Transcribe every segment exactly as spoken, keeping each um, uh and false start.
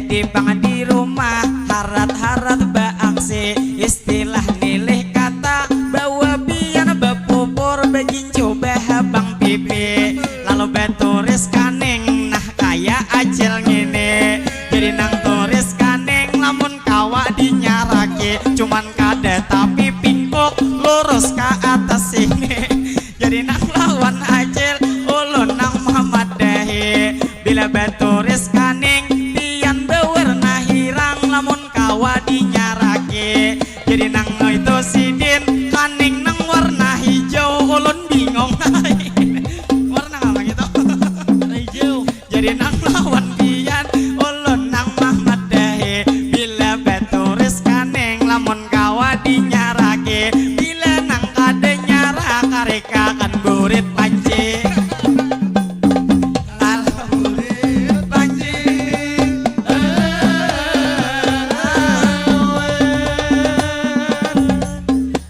Di pang di rumah harat-harat baaksi, istilah nilih kata bawa pian bapupur bajincu bahabang pipi, lalu baturis kaning nah kaya acil ngini. Jadi nang turis kaning lamun kawa dinyaraki, cuman kada tapi pingkuk lurus ka atas sini. Jadi nang lawan acil ulun nang mamadahi. Bila baturis kaning pian bawarna hirang lamun kawa dinyaraki. Jadi nang itu sidin kaning nang warna hijau ulun bingung. Warna apa gitu? Hijau. Jadi nang lawan pian ulun nang mamadahi. Bila baturis kaning lamun kawa dinyaraki. Bila nang kada nyarak karikakan burit panci. Burit panci.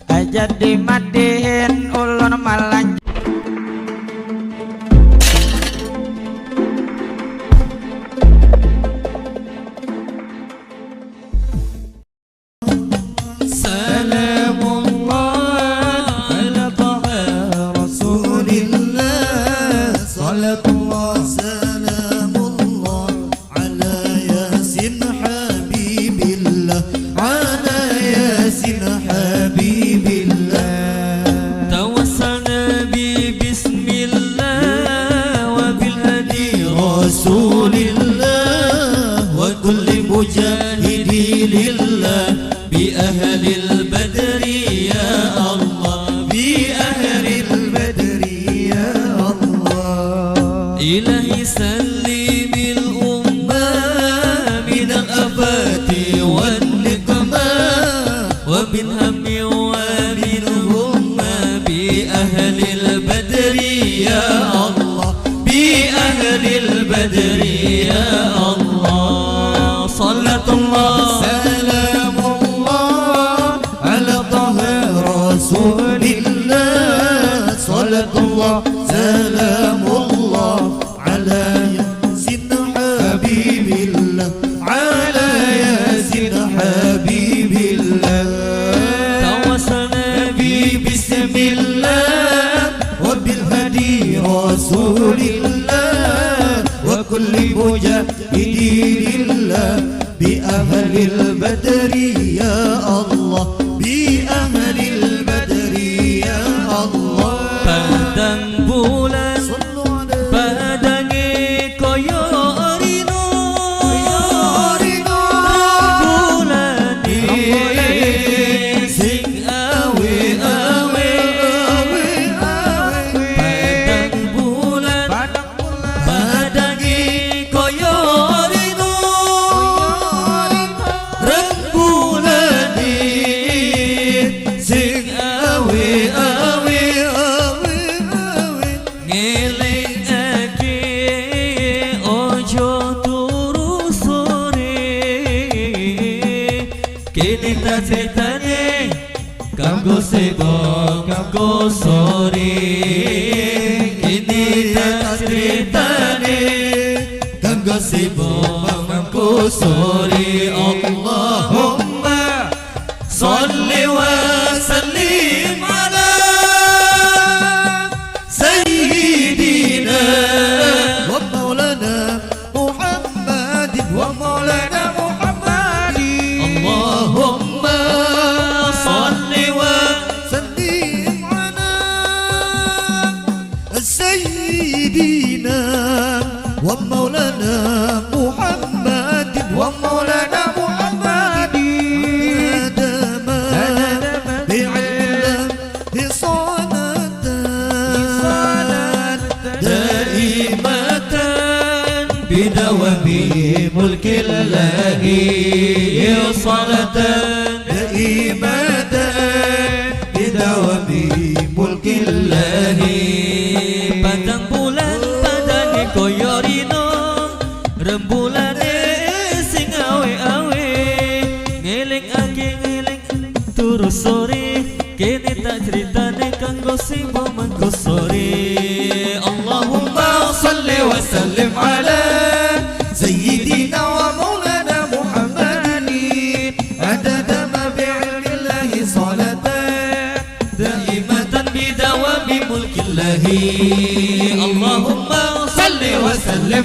Aja dimadihin ulun malanjut. Salamullah ala Taha Rasulillah. Salatullah, salamullah ala Yasin Habibillah, ala Yasin Habibillah. Tawassalna bi bismillah wa bil hadi Rasulillah wa kulli mujahidi lillah bi ahlil badri ya Allah, bi ahlil badri ya Allah. Ilahi sallimil ummah minal afati wan niqmah wa min hammi wa min humma bi ahlil badri ya Allah, bi ahlil badri ya Allah. Salatullah, salamullah ala Taha Rasulillah. Salatullah, salamullah ala Yasin Habibillah, ala Yasin Habibillah. Tawassalna bi bismillah wa bil hadi Rasulillah wa kulli mujahidi lillah bi ahlil badri ya Allah, bi ahlil badri ya Allah. Padang bulan, padangi koyo rino. Bulan sing awe-awe. Padang bulan, padangi koyo rino. Rembulan sing awe-awe. Ngeleng ake ojo turu sore. Kini tak ceritane kanggo sebo kanggo sore. Kini tak ceritane kanggo sebo kanggo sore. Allahumma salli wa sallim ala sayyidina wa maulana Muhammadin wa maulana Muhammadin. Allahumma salli wa sallim ala sayyidina wa maulana Muhammadin wa maulana Muhammadin. Adama bi'illah. Salatan daimatan bidawami mulkillahi. Salatan daimatan bidawami mulkillahi. Padang bulan padangi koyo rino, rembulane sing awe-awe, ngeleng ake ngeleng turu sore. Kini tak ceritane kanggo sing mangko sore. Allahumma salli wa sallim ala sayyidina wa maulana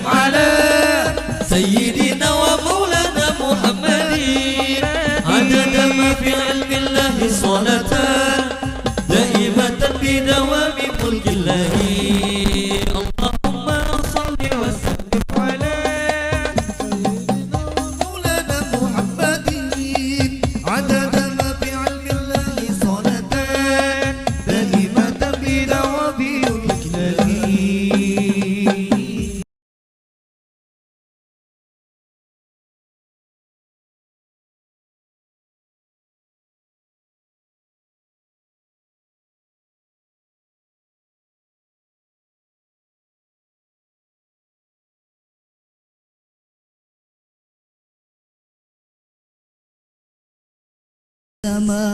على سيدنا ومولانا محمد عدد ما في علم الله صلاة دائمة بدوام ملك الله. اللهم صل وسلم على سيدنا ومولانا محمد عدد ما في علم الله صلاة دائمة بدوام ملك الله. Sama.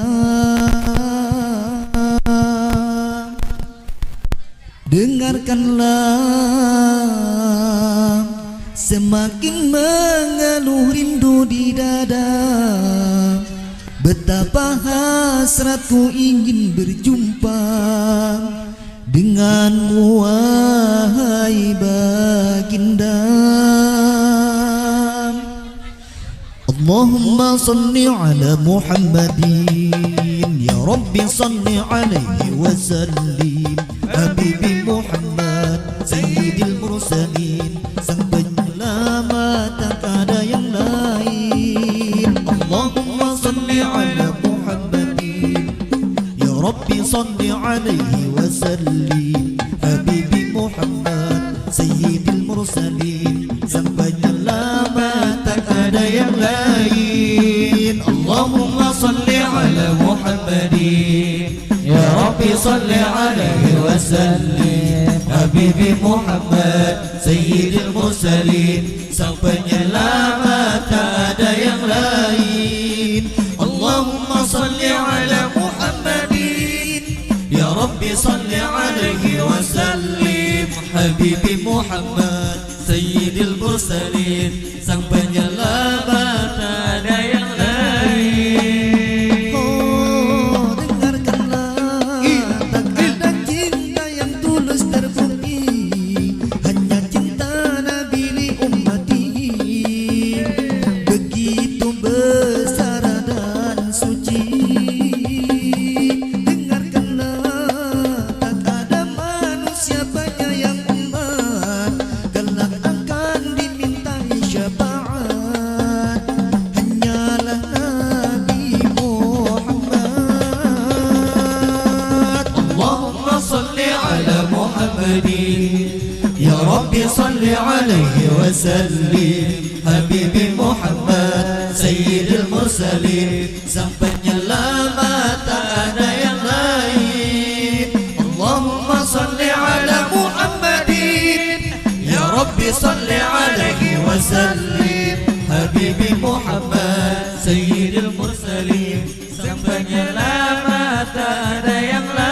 Dengarkanlah, semakin mengeluh rindu di dada. Betapa hasratku ingin berjumpa denganmu, wahai baginda. اللهم صل على محمد. يا رب صل عليه وسلم. حبيبي محمد سيد المرسلين, sang penyelamat, tak ada yang lain. اللهم صل على محمد. يا رب صل عليه وسلم. حبيبي محمد سيد المرسلين, sang penyelamat, tak ada yang lain. اللهم صل على محمد. يا رب صل عليه وسلم. حبيبي محمد سيد المرسلين, sang penyelamat, tak ada yang lain. اللهم صل على محمد. يا رب صل عليه وسلم. حبيبي محمد سيد المرسلين, sang penyelamat, tak ada yang lain. Oh, dengarkanlah, tak ada cinta yang tulus terbukti, hanya cinta Nabi li ummati. Begitu besar dan suci. Dengarkanlah, tak ada manusia penyayang umat kelak akan dimintai syafaat. Hanyalah Nabi Muhammad. اللهم صل على محمد. يا رب صل عليه وسلم. حبيبي محمد سيد المرسلين, sang penyelamat, tak ada yang lain. اللهم صل على محمد. يا رب صل عليه وسلم. حبيبي محمد سيد المرسلين, sang penyelamat, tak ada yang lain.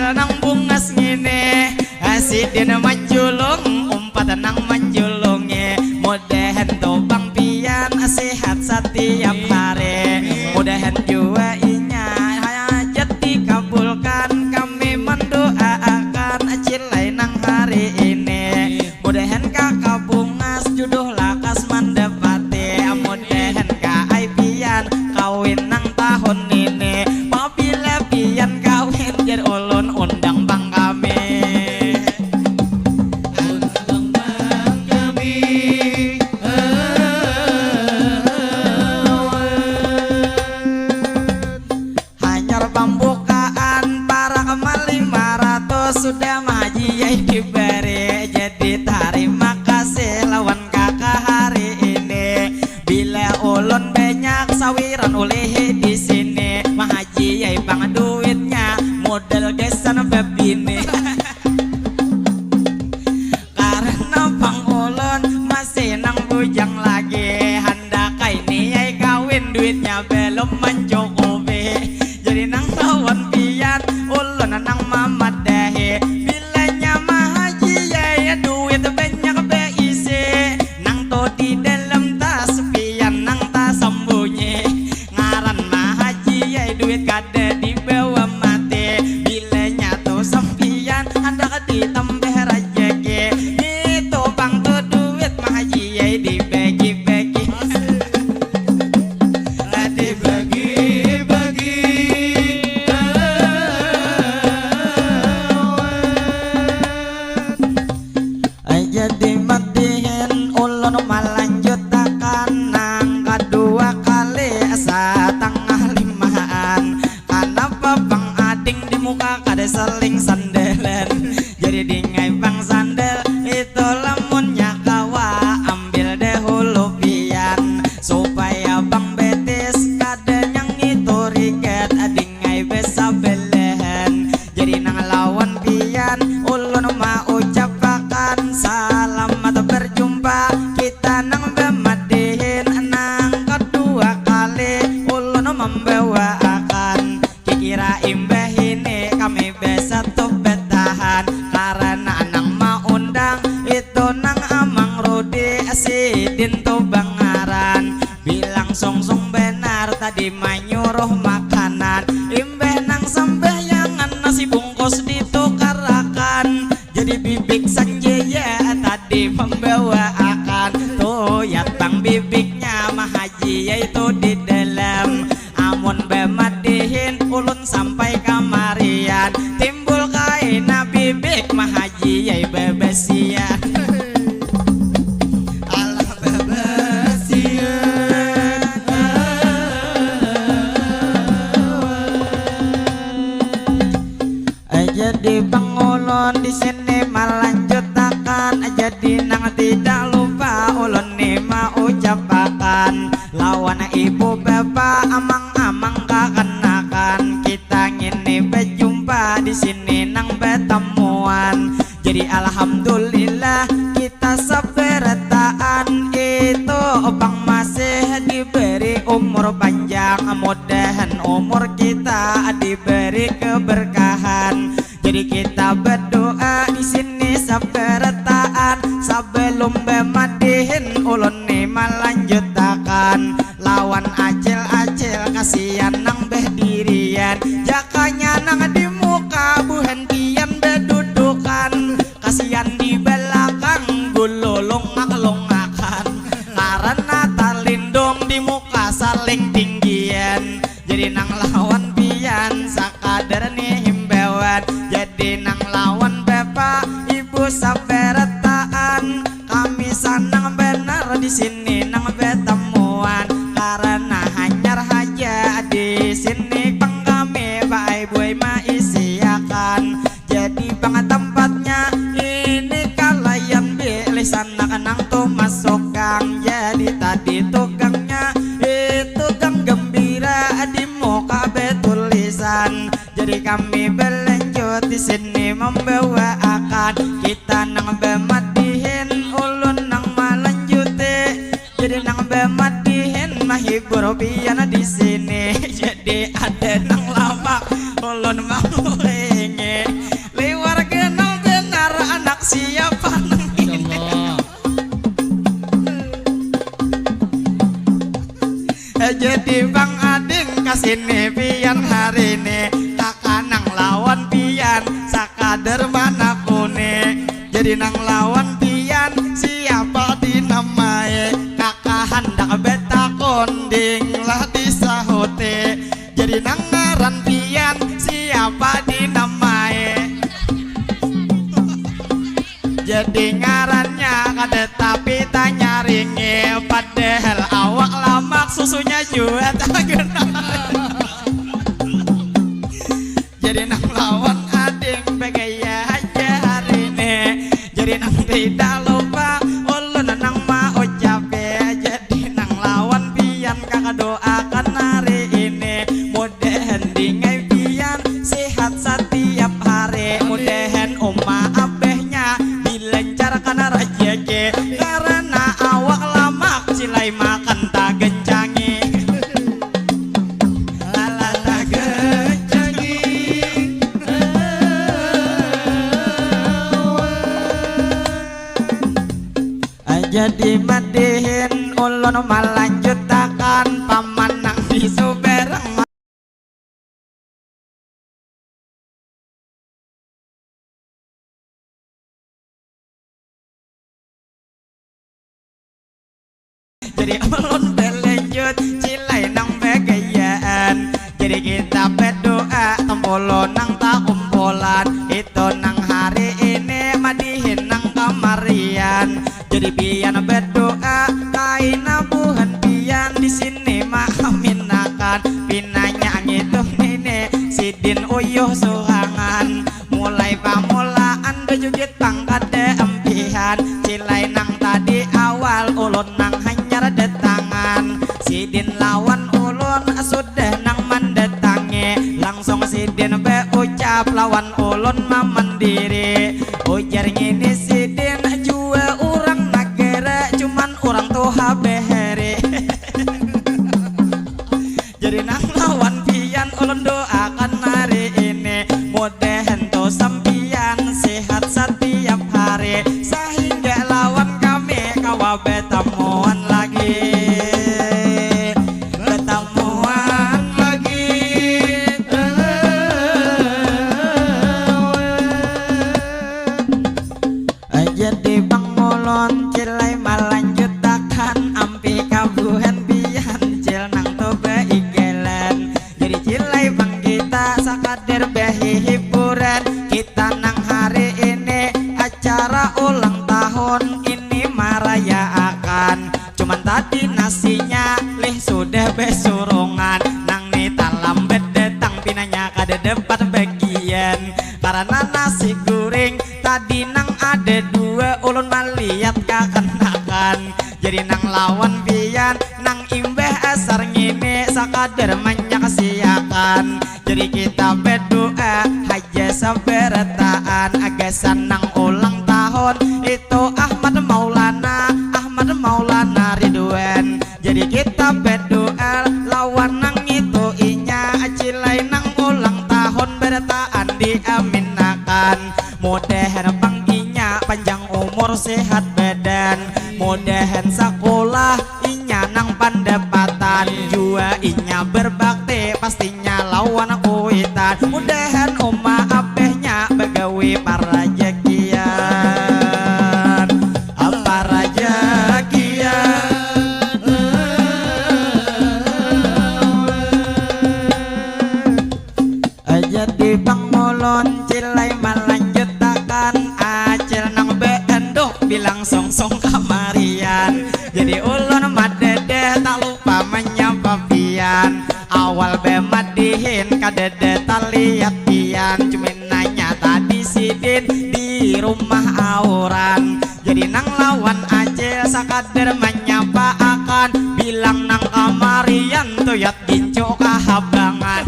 Nang bungas ngini, sidin manjulung, umpat nang manjulungi. Mudahan tu bang pian sihat satiap hari. Mudahan jua inya hajat dikabulkan. Kami manduaakan cilai nang hari ini. Mudahan kaka bungas juduh lakas mandapati. Mudahan ka ai pian kawin nang tahun ini. Pabila pian kawin jar ulun undang bang kami. Undang bang kami. Hanyar pambukaan parak ma lima ratus sudah mahaji ai dibari. Jadi tarima kasih lawan kaka hari ini. Bila ulun banyak sawiran ulihi di sini. Mahaji ai pang duitnya modal gasan babini. Karena pang ulun masih nang bujang lagi. Handak ai ni ai kawin duitnya belum mancukupi. Jadi nang lawan pian ulun nang mamadahi. Bilanya mahaji ai duit banyak baisi. Nang tu di dalam tas pian nang tasambunyi. Ngaran mahaji ai duit kada dibawa mati. Bilanya tu sampian handak ditambah rajaki. Itu pang tu duit mahaji ai dibagi-bagi. Dibagi-bagi. Jadi matihin ulun malanjutakan nang kadua kali satangah limaan. Kanapa pang ading di muka kada saling sandalan? Jadi dingai pang sandal itu lamunnya kawa ambil dahulu pian supaya pang betis kada nyangitu rigat ading. Ngai besabelahan. Jadi nang lawan pian ulun maucapakan salamat berjumpa. Kita nang bamadihin nang kadua kali ulun mambawaakan. Kikira imbah ini kami besatu betahan karana nang maundang itu nang Amang Rudi sidin tu bangaran. Bilang sungsung banar tadi manyuruh makanan. Imbah nang sambahyangan nasi bungkus ditukarakan. Jadi bibik sanjaya tadi mambawaakan. Tuyat pang bibiknya mahaji yaitu di dalam. Amun bamadihin ulun sampai kamarian. Timbul kaina bibik mahaji yai babasian. Alah babasian. Jadi pang ulun di sini malanjutakan. Jadi nang tidak lupa ulun ni maucapakan lawan ibu bapa amang-amang kakanakan. Kita ngini bajumpa di sini nang batamuan. Jadi alhamdulillah kita sabarataan itu pang masih diberi umur panjang, mudahan umur kita diberi keberkahan. Jadi kita berdoa di sini sabarataan sebelum bamadihin ulun ni malanjutakan lawan acil-acil kasian nang berdirian jakanya nang di muka buhan pian bedudukan. Kasian di balakang gulu lungak-lungakan karana talindung di muka saling tinggian. Jadi nang lawan pian sakadar ni himbauan. Jadi nang lawan bapa ibu sabarataan kami sanang banar di sini nang batamuan karana hanyar haja di sini pang kami baai buai maisiakan. Jadi pang tampatnya ini kalayan bilih sanak nang tumasukang. Jadi tadi tukangnya itu gang gembira di muka betulisan. Jadi kami balanjut di sini mambawaakan kita nang bamadihin ulun nang malanjuti. Jadi nang bamadihin mahibur pian di sini. Jadi ada nang lamak ulun mamuringi. Dermana kune, jadi nang lawan pian siapa dinamai? Kaka handak betakon ding lah disahuti, jadi nang ngaran pian siapa dinamai? Jadi ngarannya kada tapi tanyaringi, padahal awak lamak susunya jua tak kenal. Jadi nang lawan ading begaya haja hari ini. Jadi nang tidak lupa ulun nang maucapi. Jadi nang lawan pian kaka doakan hari ini. Mudahan dingai pian sehat setiap hari. Mudahan uma abahnya dilancarkan rezeki. Karena awak lamak cilai makan tagencangi. Lala tagencangi. Jadi madihin ulun malanjutakan pamanang di suberang. Jadi ulun belanjut cilai nang begayaan. Jadi kita berdoa tempolo nang takumpulan. Itu nang hari ini madihin nang kamarian. Jadi pian berdoa kaina buhan pian di sini mahaminakan. Pinanya ngitung ini sidin uyuh surangan. Mulai pamulaan bejugit pangkat deempihan. Cilai nang tadi awal ulun nang hanyar datangan. Sidin lawan ulun sudah nang mandatangi. Langsung sidin beucap lawan ulun mamandiri. Ujar ngini sidin jua urang nagara cuman urang tuha beheri. Jadi nang lawan pian ulun doakan hari ini. Mudahan tu sampian sehat setiap hari. Sahingga lawan kami kawa betamuan lagi. Betamuan lagi. Jadi bang ulun cilai malanjutakan ampi kabuhan pian cil nang tu baigalan. Jadi cilai bang kita sakadar bahihiburan. Kita nang hari ini acara ulang tahun ini marayaakan. Cuman tadi nasinya lih sudah besurungan. Nang ni talambat datang pinanya kada dapat bagian. Karena nasi guring tadi nang ada dua ulun malihat kakanakan. Jadi nang lawan pian nang imbah asar ngini sakadar manyaksiakan. Jadi kita berdoa haja sabarataan agasan nang ulang tahun itu Ahmad Maulana, Ahmad Maulana Ridwan. Jadi kita berdoa lawan nang itu inya cilai nang ulang tahun barataan diaminakan. Mudahan pang inya panjang umur sehat badan. Mudahan sakulah inya nang pandapatan jua inya berbakti pastinya lawan kuitan. Mudahan uma abahnya bagawi parajakian. Parajakian. Jadi bang ulun cilai malanjutakan acil nang beenduk bilang sungsung kamarian. Jadi ulun madadeh tak lupa manyapa pian. Awal bemadihin kadada taliat pian. Cumin nanya tadi sidin di rumah auran. Jadi nang lawan acil sakadar manyapaakan bilang nang kamarian tuyat gincu kahabangan.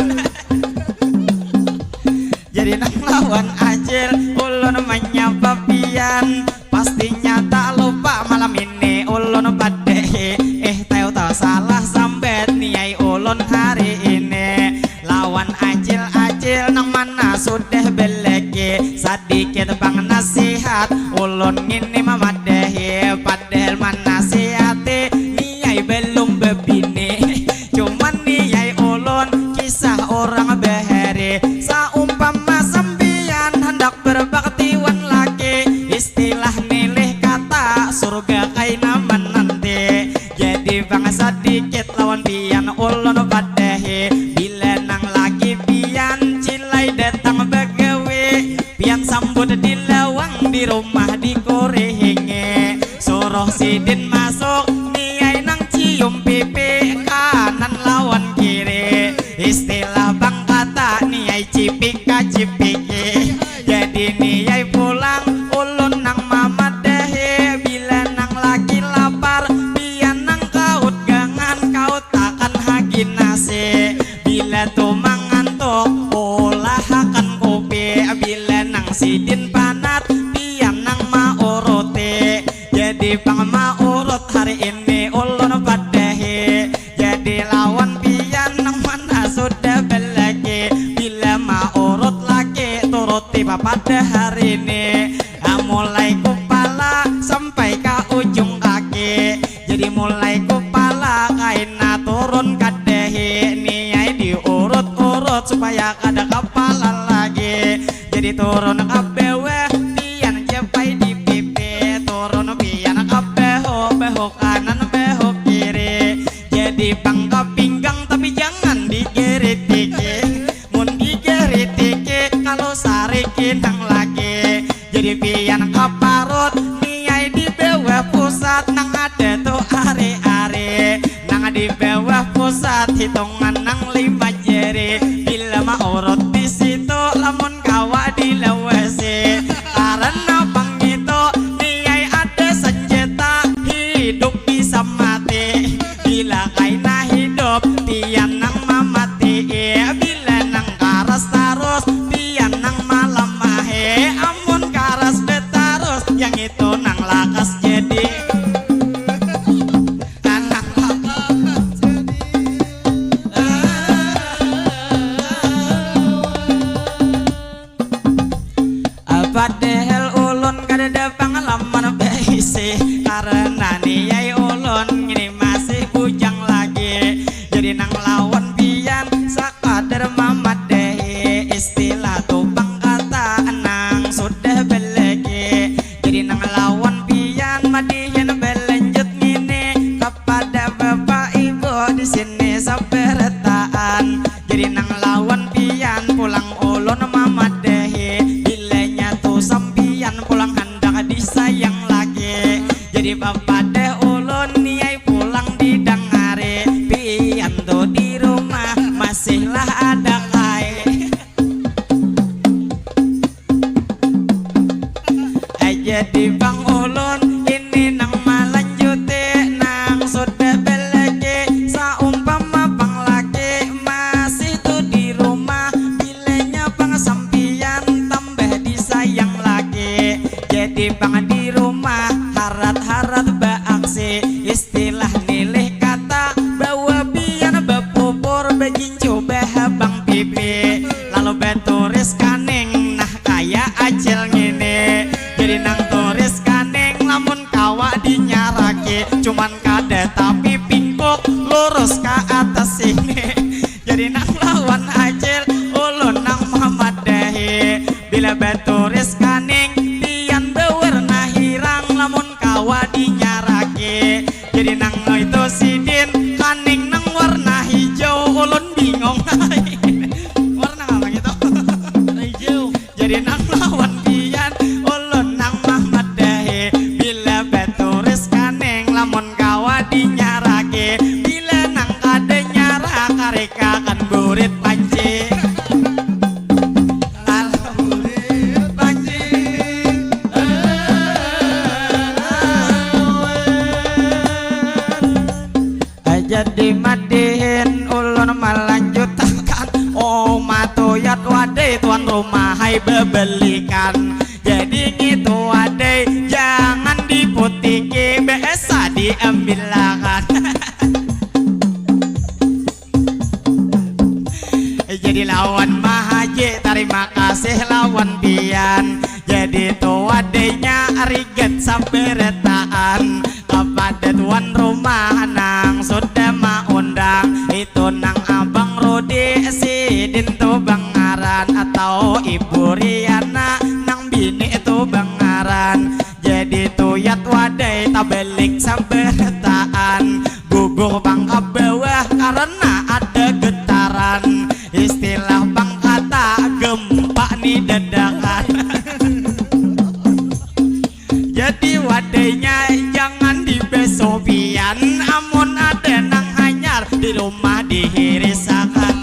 Jadi nang lawan acil ulun manyapa pian. Pastinya tak lupa malam ini ulun padehi. Eh tahu tahu salah sambat niai ulun hari ini. Lawan acil-acil nang mana sudah beleki. Sadikit pang nasihat ulun ngini mamadahi. Padahal manasihati niai belum bebini. Cuman niai ulun kisah orang bahari. Saumpama sampian handak Berbakti wan laki, istilah milih kata, surga kaina menanti. Jadi bang sadikit lawan pian ulun padahi, bila nang laki pian cilai datang bagawi, pian sambut di lawang, di rumah dikurihingi. Suruh sidin masuk, niai nang cium pipi kanan lawan kiri. Istilah bang kata niai cipika cipiki. Jadi niai pulang ulun nang mamadahi, bila nang laki lapar, pian nang kaut gangan, kautakan hagi nasi. Bila tu mangantuk, ulahakan kupi. Bila nang sidin panat, pian nang mauruti. Jadi pang maurut hari ini ulun padahi. Jadi lawan pian nang mana sudah balaki. Bila maurut laki, turuti papada hari ini. Ah, mulai kupala sampai ka ujung kaki. Jadi mulai kupala kaina turun kadahi. Niai diurut-urut supaya kada kapala lagi. Jadi turun ka bawah, pian japai di pipi, turun pian ka bahu, bahu kanan, bahu kiri. Jadi pang ka pinggang, tapi jangan digeritiki. Mun digeritiki, kalu sariki nang laki. Jadi pian ka parut, niai di bawah pusat, nang ada tu ari-ari. Nang di bawah pusat, hitungan nang lima jari. Bila maurut di situ, lamun kawa dilawasi. Karena pangitu, niai ada senjata, hidup bisa mati. Bila kaina hidup, pian nang mamatii. Bila nang karas tarus, pian nang malamahi. Amun karas batarus, yang itu nang lakas jadi. Anak lakas jadi. Padahal ulun kadada pangalaman baisi, karena niai ulun ngini masih bujang lagi. Jadi nang lawan pian sakadar mamadahi, istilah tu pang kata nang sudah balaki. Jadi nang lawan pian madihin balanjut ngini, kapada bapak ibu di sini sabarataan. Jadi nang lawan pian pulang ulun mamadahi, bilanya tu sampiyan pulang handak disayang lagi. Jadi bapadah ulun niai pulang didangari, pian tu di rumah masihlah ada kai. Jadi pang ulun ini nang malanjuti, nang sudah balaki, saumpama pang laki masih tu di rumah, bilanya pang sampiyan tambah disayang laki. Jadi pang di rumah harat-harat baaksi, istilah nilih kata, bawa pian bapupur, bajincu, bahabang pipi, lalu baturis kaning, nah, kaya acil ngini. Jadi nang turis kaning, lamun kawa dinyaraki, cuman kada tapi pingkuk, lurus ka atas sini. Jadi nang lawan acil, ulun nang mamadahi. Bila baturis kaning, pian bawarna hirang, lamun kawa dinyaraki. Jadi nang itu sidin kaning nang warna hijau, ulun bingung. Warna apa gitu? Warna hijau. Jadi nang lawan pian, ulun nang mamadahi. Bila baturis kaning, lamun kawa dinyaraki. Bila nang kada nyarak, karikakan burit panci. Alah, burit panci. Jadi madihin ulun malanjutakan, oh, matuyat wadai tuan rumah hai bebelikan. Jadi ngitu wadai jangan diputiki, biasa diambilakan. Jadi lawan Mahaji, tarima kasih lawan pian. Jadi tu wadainya rigat sabarataan. Kapada tuan rumah nang sudah maundang, itu nang Abang Rudi, sidin tu bangaran, atau Ibu Riana, Jadi wadainya jangan dibesopian, amun ada nang hanyar di rumah dihirisakan.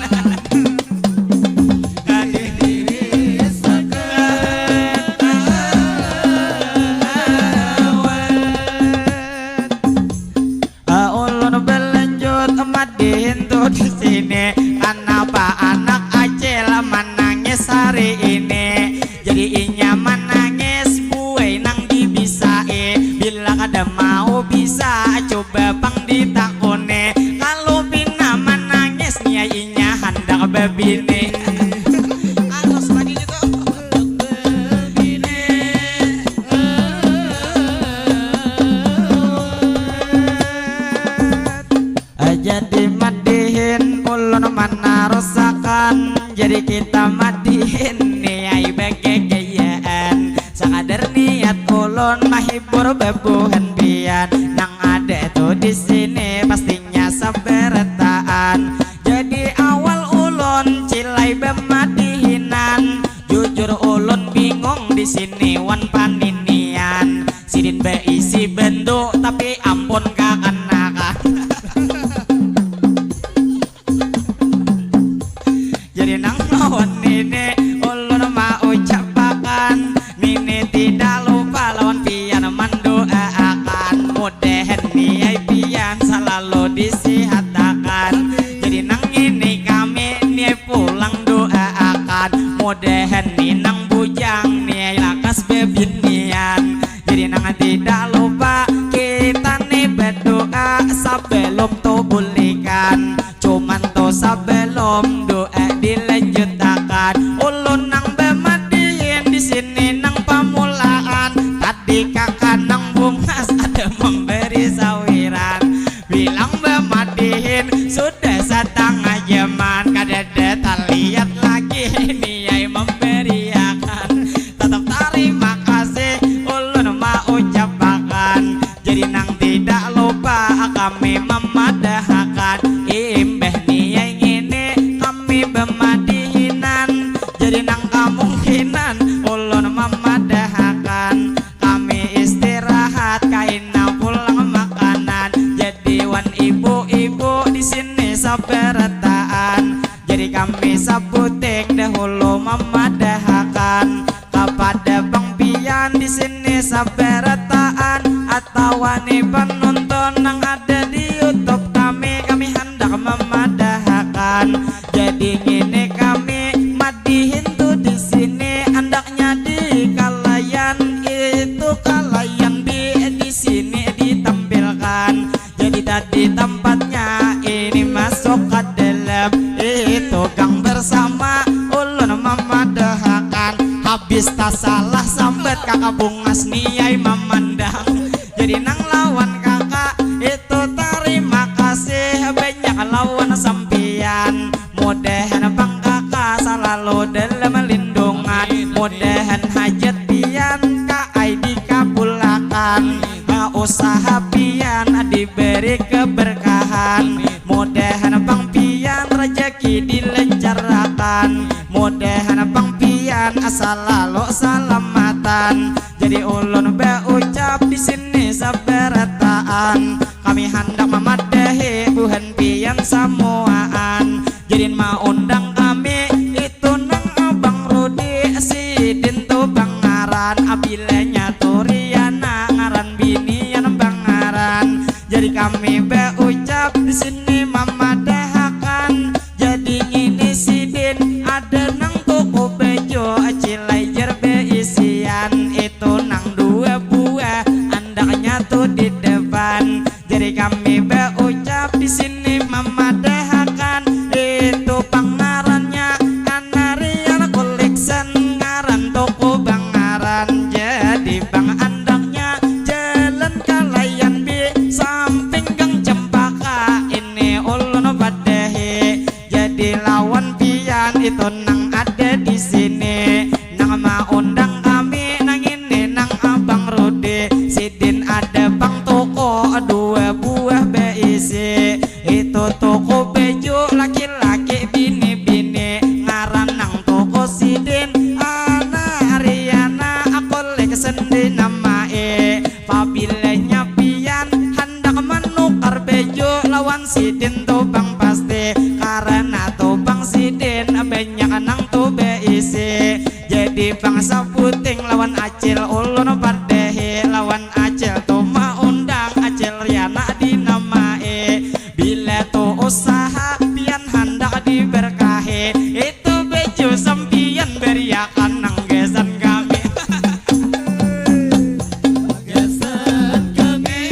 Ulun belanjut madihin tu di sini. Kanapa anak acil manangis hari ini? Jadi inya manangis, buai nang dibisai. Bila kada mau bisa, coba pang ditakuni. Kalau pina manangis, nia inya handak babini. Halus lagi gitu. Handak babini. Jadi madihin ulun manarusakan. Jadi kita madihin ni ai bagagayaan. Sakadar niat ulun mahibur bebuhan pian. Nang ada tu di sini pastinya sabarataan. Jadi awal ulun cilai bemadihinan. Jujur ulun bingung di sini wan paninian. Sidin baisi bendu tapi ampun kakanakan. Jadi nang lawan nini ulun maucapakan, nini tidak lupa lawan pian manduaakan. Mudahan niai pian salalu disihatakan. Jadi nang ini kami niai pulang duaakan. Mudahan ni nang bujang niai lakas bebinian. Jadi nang tidak lupa kita ni berdoa sebelum tu bulikan. Cuman tu sebelum doa dilanjutakan, ulun nang bemadihin di sini nang pamulaan. Tadi kakak nang bungas ada memberi sawiran. Bilang bemadihin sudah setengah jaman, kadada taliat lagi niai memberiakan. Tetap tarima kasih ulun maucapakan. Jadi nang tidak lupa kami memadahakan. Imbah niai ngini kami bemadihinan. Jadi nang kemungkinan ulun memadahakan. Kami istirahat, kaina pulang makanan. Jadi wan ibu-ibu di sini sabarataan. Jadi kami sabuting dahulu memadahakan kepada pang pian di sini sabarataan atawa ni penonton nang ada di YouTube kami, kami handak memadahakan. Jadi ngini kami madihin tu di sini andaknya di kalayan itu kalayan di di sini ditampilkan. Jadi tadi tempatnya ini masuk ke dalam itu gang bersama ulun memadahakan. Habis tak salah sambat kakak bungas niai memandang. Jadi nang lawan kakak itu terima kasih banyak lawan sampian. Mudahan pang kakak selalu dalam lindungan. Mudahan hajat pian kaai dikabulakan. Usaha pian diberi keberkahan. Mudahan pang pian rezeki dilancarkan. Mudahan pang pian selalu salamatan. Jadi ulun baucap di sini sabarataan. Kami handak mamadahi buhan pian samuaan. Jadi maundang kami itu nang Abang Rudi, sidin tu bangaran, abilanya tu Riana ngaran binian bangaran. Jadi kami baucap di sini mamadahakan. Jadi ngini sidin ada nang toko baju cilai jer beisian itu nang dua buah andaknya tu di depan. Jadi kami baucap di sini mamadahakan itu pangarannya Anarian Collection ngaran toko bangaran. Jadi Buting lawan Acil, ulun padehi lawan Acil tu maundang Acil Riana dinamai. Bila tu usaha pian handak diberkahi, itu baju sampian beriakan nang gasan kami. Gasan kami.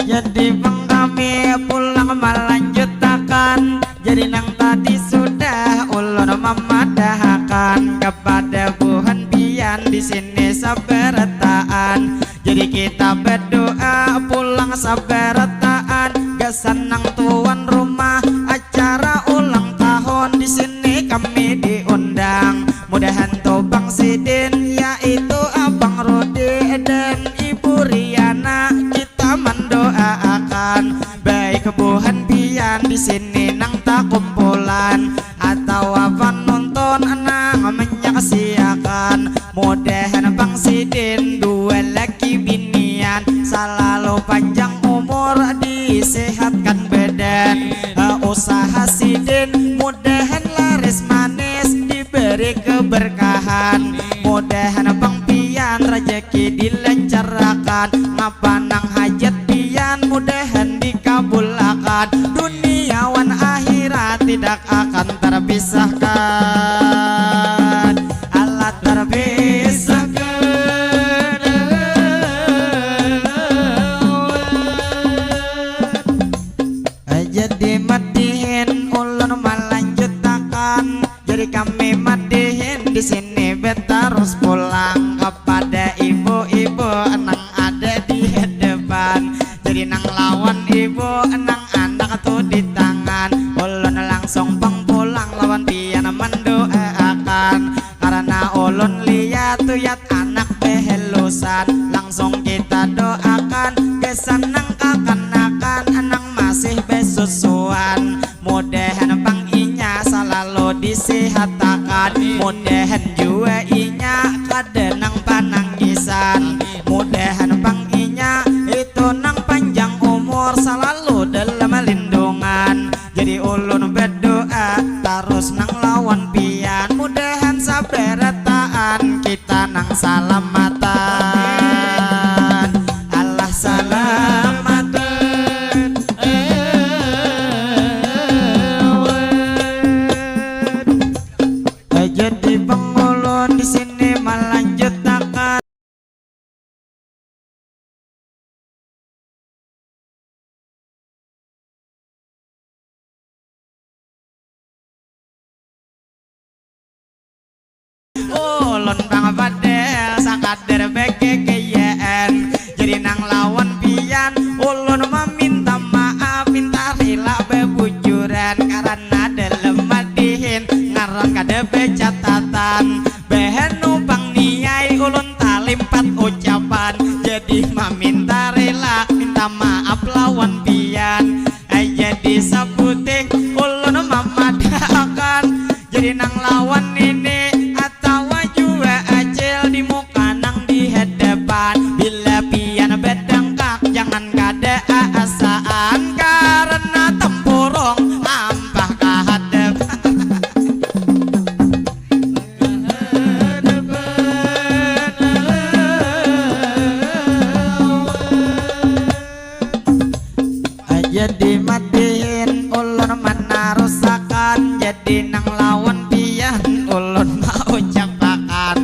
Jadi pang kami pulang malanjutakan. Jadi nang tadi sudah ulun mamadahakan kepada buhan pian di sini sabarataan. Jadi kita berdoa pulang sabarataan gasan nang tuan rumah acara ulang tahun di sini kami diundang. Mudahan tu Bang Sidin yaitu Abang Rudi dan Ibu Riana kita mendoaakan baik buhan pian di sini nang takumpulan atawa panonton nang menyaksiakan. Mudahan Bang Sidin dua laki binian salalu panjang umur disehatkan badan. Eh, usaha Sidin mudahan laris manis diberi keberkahan. Mudahan Bang pian rejeki dilancarakan. Ngapa nang hajat pian mudahan dikabulakan. Dunia wan akhirat tidak akan terpisahkan. Allah terpisahkan. Jadi madihin ulun malanjutakan. Jadi kami madihin di sini betarus pulang kepada ibu-ibu nang ada di hadapan. Jadi nang lawan ibu nang anak tu di tangan. Ulun langsung pang pulang lawan pian mendoaakan. Karena ulun lihat-lihat anak behelusan. Langsung kita doakan gasan nang kakanakan nang masih besusuan. Mudahan pang inya salalu disihatakan. Mudahan jua inya kada nang panangisan. Mudahan pang inya itu nang panjang umur salalu dalam lindungan. Jadi ulun berdoa tarus nang lawan pian. Mudahan sabarataan kita nang salamatan. Allah salamatan. Jadi pangulun di sini malanjutakan. Ulun pang padahal sakadar bagagayaan. Jadi nang lawan pian ulun maminta maaf, minta rila babujuran karena dalam madihin ngaran kada bacatatan. Bahanu pang niai ulun talimpat ucapan. Jadi maminta rila minta maaf lawan pian. Jadi saputih ulun mamadahakan. Jadi nang lawan nini atawa jua acil di muka nang di hadapan. Bila pian badangkak jangan kada aasaan karena tempurung ampah ka hadap. Jadi madihin ulun manarusakan. Jadi nang lawan pian ulun maucapakan.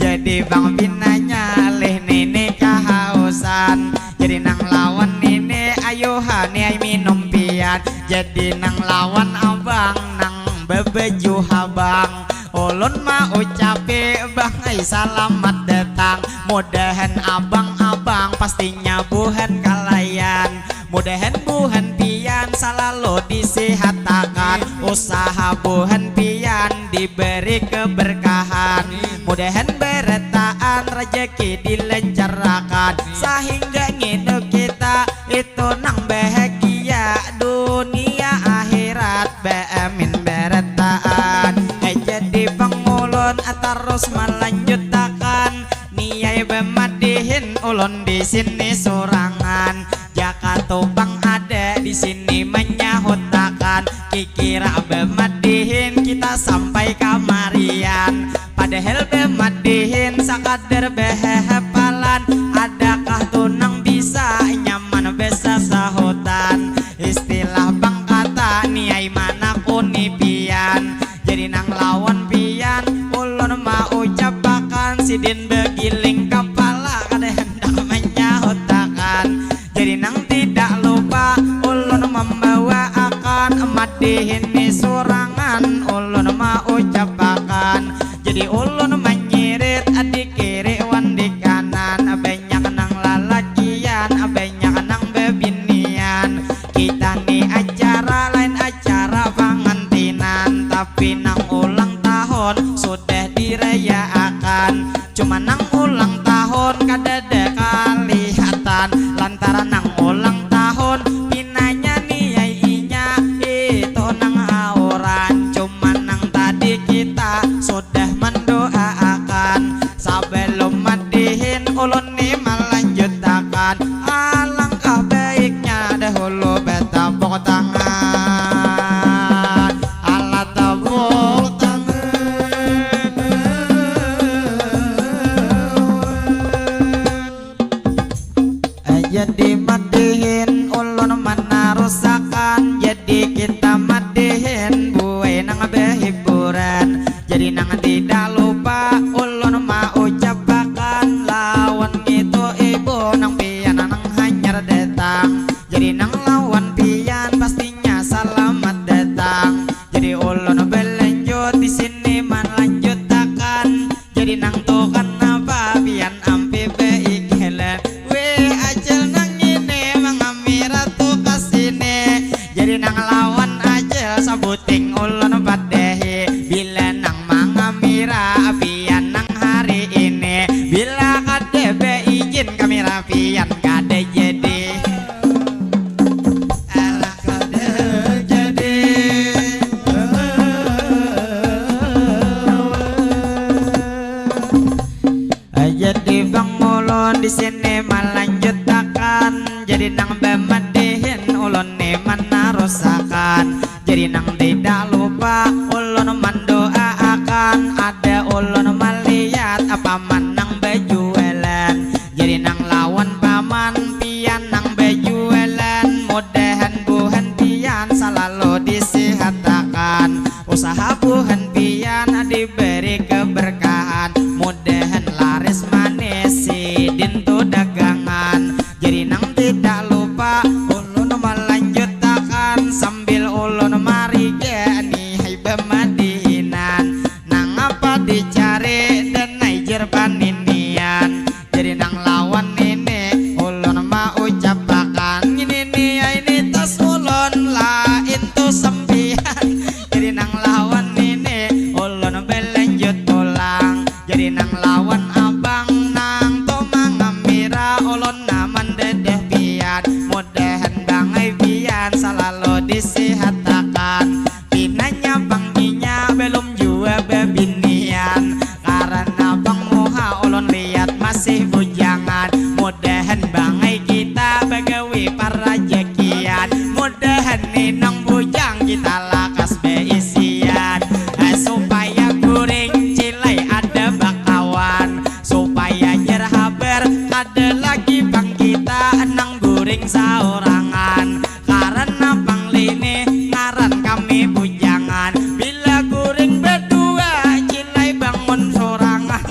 Jadi bang pinanya lih nini kahausan. Jadi nang lawan nini ayuha ni ai minum pian. Jadi nang lawan abang nang babaju habang. Ulun maucapi bang ai salamat datang. Mudahan abang-abang pastinya buhan kalayan. Mudahan buhan pian salalu disihatakan. Usaha buhan pian diberi keberkahan. Mudahan barataan rejeki dilancarakan. Sahingga ngidup kita itu nang bahagia dunia akhirat. Baamin barataan. Jadi pangulun tarus malanjutakan. Niai bamadihin ulun di sini surangan. Jaka tu pang ada di sini manyahutakan. Ki Kira bemadihin kita sampai kamarian, padahal bemadihin sakadar behehepalan. Adakah tu nang bisa nyaman besasahutan? Istilah bangkata niai manakuni pian. Jadi nang lawan pian ulun maucapakan, sidin begiling kapala kada handak manyahutakan. Jadi nang tidak lupa ulun mambawaakan madihin ni surangan ulun maucapakan. Jadi ulun manyirit di kiri wan di kanan, banyak nang lalakian, banyak nang bebinian. Kita ni acara lain acara pangantinan, tapi nang ulang tahun sudah dirayaakan. Cuma nang ulang tahun kadada kalihatan, lantaran nang ulang tahun pinanya ni ai inya itu nang auran. Cuma nang tadi kita sudah mandoaakan. Sabalum madihin ulun ni malanjutakan, alangkah baiknya dahulu batapuk tangan. Alah tapuk tangan. Jadi madihin ulun manarusakan, jadi kita madihin buai nang behiburan. Jadi nang tidak lupa ulun maucapakan lawan ngitu ibu nang pian nang hanyar datang. Jadi nang lawan pian pastinya salamat datang. Jadi ulun balanjut di sini malanjutakan. Jadi nang tu kanapa pian ampi baikilan? Wih, Acil nang ini mangamira tu ka sini. Jadi nang lawan Acil sabuting ulun padahi. Bila nang mangamira pian nang hari ini, bila kada baijin kamira pian kada jadi. Alah kada jadi. Jadi bang ulun di sini malanjutakan. Jadi nang bamadihin ulun ni manarusakan. Jadi nang tidak lupa ulun mandoaakan. Ada ulun malihat paman nang bajualan. Jadi nang lawan paman pian nang bajualan, mudahan buhan pian salalu disihatakan. Usaha buhan pian diberi keberkahan, mudahan laris manis sidin tu dagangan. Jadi nang tidak lupa ulun malanjutakan sambil ulun marige ni hai bamadihinan. Nang apa dicari dan naijer paninian. Jadi nang lawan ini ulun maucapakan, ngini ni ai ni tas ulun lain tu sampian. Jadi nang lawan ini ulun balanjut pulang. Jadi nang lawan abang nang tu mangamira ulun nang mandedeh pian. Mudahan bangai pian salalu disihatakan. Pinanya pang inya balum jua babinian, karana pang muha ulun lihat masih bujangan. Mudahan bangai kita bagawi parajakian, mudahan ni nang bujang kita lakas baisian. Eh, supaya guring cilai ada bakawan, supaya jar habar kada lagi pang kita nang guring saurangan. Karana pang lini ngaran kami bujangan. Bila guring badua cilai bangun sorangan.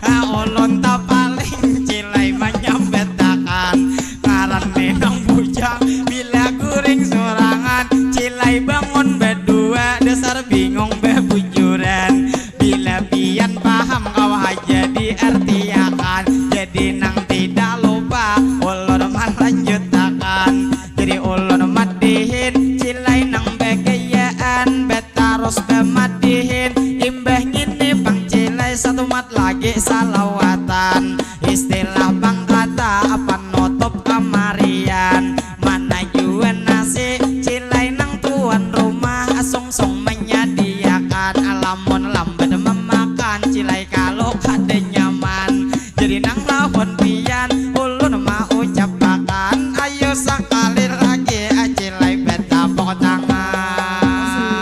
Ah, ulun tapaling cilai manyambatakan. Ngaran ni nang bujang bila guring sorangan. Cilai bangun badua dasar bingung babujuran. Bila pian paham kawa haja diartiakan. Jadi nang tidak lupa ulun malanjutakan. Jadi ulun madihin cilai nang bagayaan, batarus bamadihin imbah ngini pang cilai satumat lagi salawatan. Istilah pang kata panutup kamarian. Mana jua nasi cilai nang tuan rumah sungsung manyadiakan. Lamun lambat mamakan cilai kalu kada nyaman. Jadi nang lawan pian ulun maucapakan, ayo sakali lagi cilai batapuk tangan.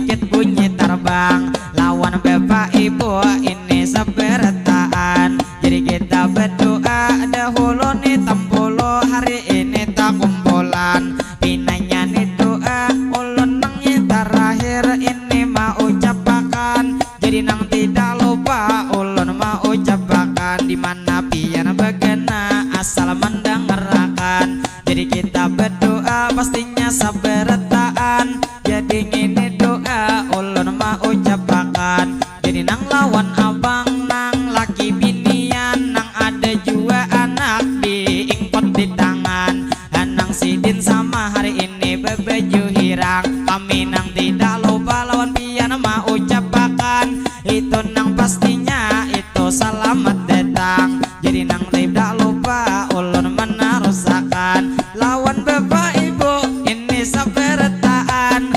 Sedikit bunyi tarbang lawan bapak ibu ini sabarataan. Jadi kita badoa dahulu ni, tampulu hari ini takumpulan. Pinanya ni doa ulun nang tarakhir ini maucapakan. Jadi nang tidak lupa ulun maucapakan, di mana pian bagana asal mandangarakan. Jadi kita badoa pastinya sabarataan. Jadi ngini doa ulun maucapakan. Jadi nang lawan abang, nang laki binian, nang ada jua anak diingkut di tangan. Nang sidin sama hari ini babaju hirang. Kami nang tidak lupa lawan pian maucapakan. Itu nang pastinya itu salamat datang. Jadi nang tidak lupa ulun manarusakan. Lawan bapak ibu ini sabarataan.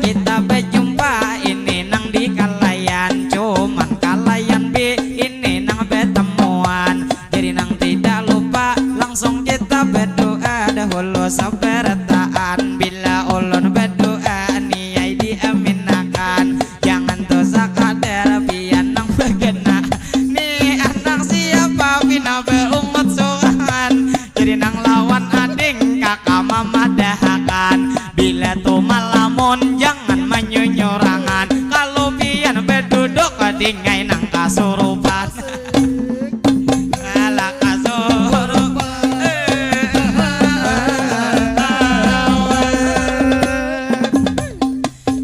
Kita bajumpa ini nang di kalayan. Cuman kalayan bi ini nang batamuan. Jadi nang tidak lupa langsung kita badoa dahulu sabarataan. Bila ulun badoa ni ai diaminakan. Jangan tu sakadar pian nang bagana. Ni anak siapa pina baungut surangan. Jadi nang lawan ading kaka mamadahakan. Bila tu malamun jangan manyunyurangan. Kalu pian baduduk dingai nang kasurupan. Ala kasurupan.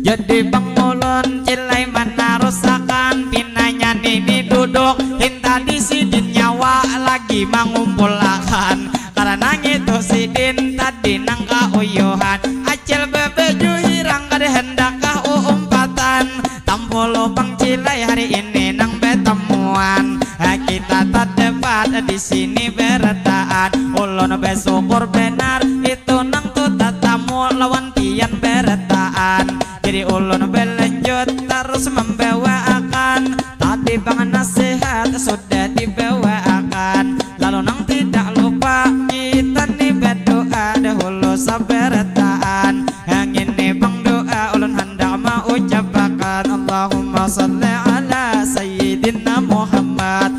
Jadi pangulun cilai manarusakan, pinanya nini duduk hinta di sidin nyawa lagi mangumpulakan. Karana ngitu sidin tadi nang kauyuhan, acil babaju hirang kada handakah uumpatan. Tampulu pang cilai hari ini nang batamuan. Ha, kita tadapat di sini barataan. Ulun basyukur banar itu nang tu tatamu lawan pian barataan. Jadi ulun balanjut tarus mambawaakan. Tadi pang nasihat sudah dibawaakan. Lalu nang tidak lupa kita ni badoa dahulu sabarataan. Ngini pang doa ulun handak maucapakan. Allahumma salli ala sayyidina Muhammad.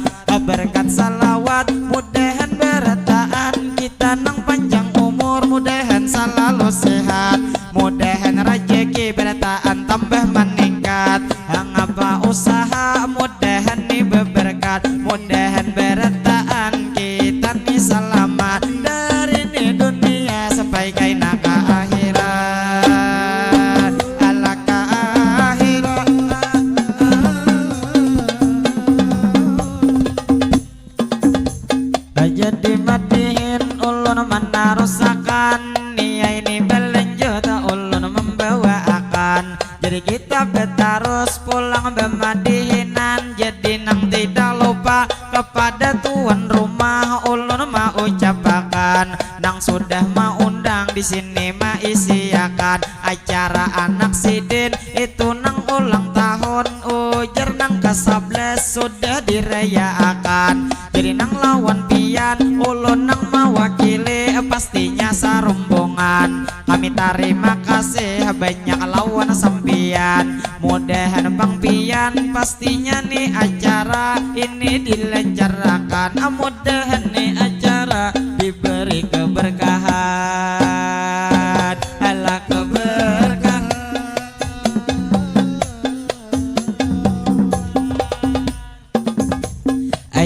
Berkat salawat mudahan barataan kita nang panjang umur, mudahan salalu sehat, mudahan rajaki barataan tambah maningkat. Ngapa usaha mudahan ni babarkat, mudahan barataan kita ni salamat dari ni dunia sampai kaina ka akhirat. Ala ka akhirat. Jadi madihin ulun manarusakan, ni ai ni balanjut ulun mambawaakan. Jadi kita batarus pulang bamadihinan. Jadi nang tidak lupa kapada tuan rumah ulun maucapakan, nang sudah maundang di sini maisiakan acara anak sidin itu nang ulang tahun, ujar nang kasablas sudah dirayaakan. Jadi nang lawan pian ulun nang mawakili pastinya sarumbungan. Kami tarima kasih banyak lawan sampian. Mudahan pang pian pastinya ni acara ini dilancarakan. Mudahan ni acara diberi keberkahan. Alah keberkahan.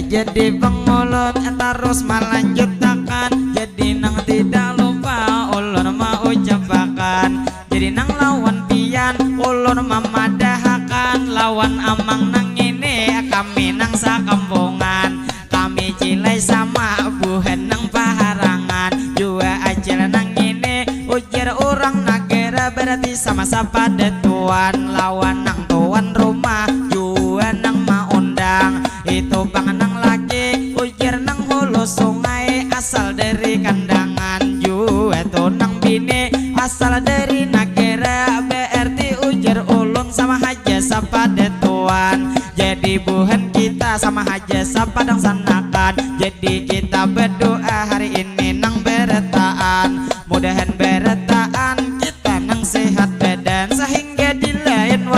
Jadi pangulun tarus malanjutakan. Jadi nang tidak lupa ulun maucapakan. Jadi nang lawan pian ulun mamadahakan. Lawan amang nang ini kami nang sakampungan. Kami cilai sama buhan nang paharangan. Jua acil nang ini ujar urang nagara, berarti sama sapada tuan lawan nang tuan rumah. Jua nang maundang itu pang nang laki, ujar nang hulu sungai asal dari Kandangan. Jua tu nang bini asal dari nagara, berarti ujar ulun sama haja sapada tuan. Jadi buhan kita sama haja sapadangsanakan. Jadi kita badoa hari ini nang barataan. Mudahan barataan kita nang sehat badan, sahingga di lain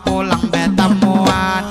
pulang batamuan.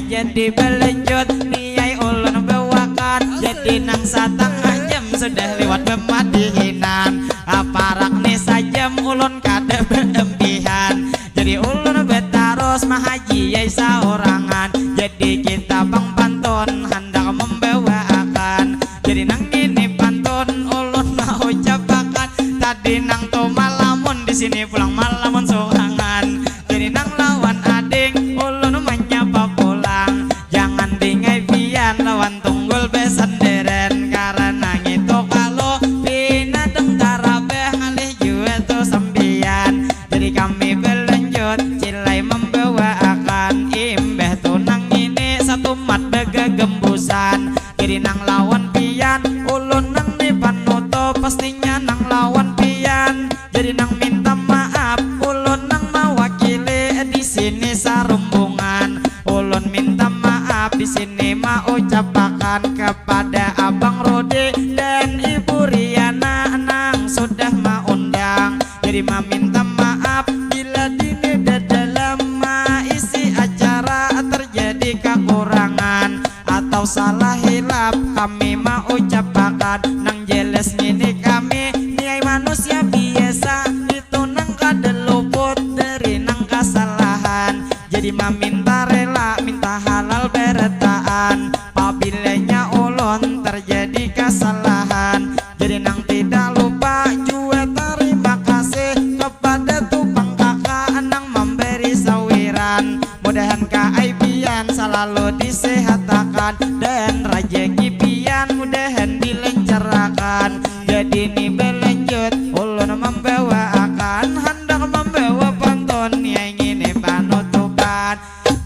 Jadi balanjut niai ulun bawakan, jadi nang satangah jam sudah liwat bamadihinan. Aparak ni sajam ulun kada baambihan, jadi ulun batarus mahaji ai saurangan. Jadi kita pang pantun handak mambawaakan, jadi nang ini pantun ulun maucapakan. Tadi nang tu malamun, di sini pulang malamun surangan. Jadi nang lawan ading ulun manyapa pulang, jangan dingai pian lawan tunggul basandaran, karana ngitu kalu pina deng tarabah ngalih jua tu sampiyan. Jadi kami balanjut cilai mambawaakan, imbah tu nang ini satumat bagagambusan. Jadi nang lawan pian ulun nang ni panutup, pastinya nang lawan pian. Jadi nang minta maaf ulun nang mawakili, di sini sarumbungan. Ulun minta maaf di sini maucapakan kepada Abang Rudi dan Ibu Riana nang sudah maundang. Jadi maminta maaf bila dini dadalam maisi acara terjadi kakurangan atau salah hilap, kami maucapakan. Nang jelas ngini kami niai manusia biasa, itu nang kada luput dari nang kasalahan. Jadi maminta rela, minta halal barataan pabilanya ulun terjadi kasalahan. Jadi nang tidak lupa jua tarima kasih kepada tupang kaka nang mambari sawiran. Mudahan kaaibian salalu disehatakan dan rajaki pian mudahan dilancarakan. Jadi ni balanjut ulun mambawaakan, handak mambawa pantun niai ngini panutupan.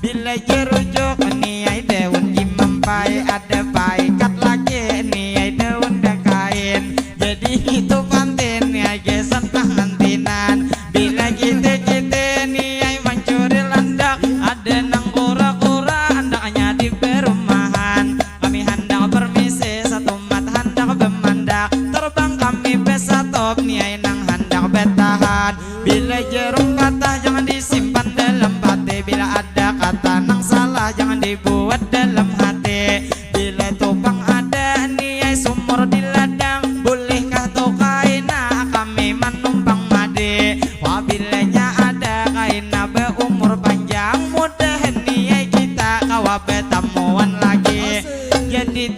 Bila jerujuk niai daun kimampai, ada paikat lagi niai daun dakain. Jadi itu pantin niai gasan pangantinan. Bila kita-kita niai mancuri landak, ada nang kura-kura andaknya di perumahan. Kami handak permisi satumat handak bamandak, terbang kami besatop niai nang handak batahan. Bila jarum patah jangan disimpan dalam pati, bila ada kata nang salah jangan dibuat dalam hati. Bila tupang ada niai sumur di ladang, bolehkah tu kaina kami manumpang madi? Wabilanya ada kaina baumur panjang, mudahan niai kita kawa batamuan lagi. Jadi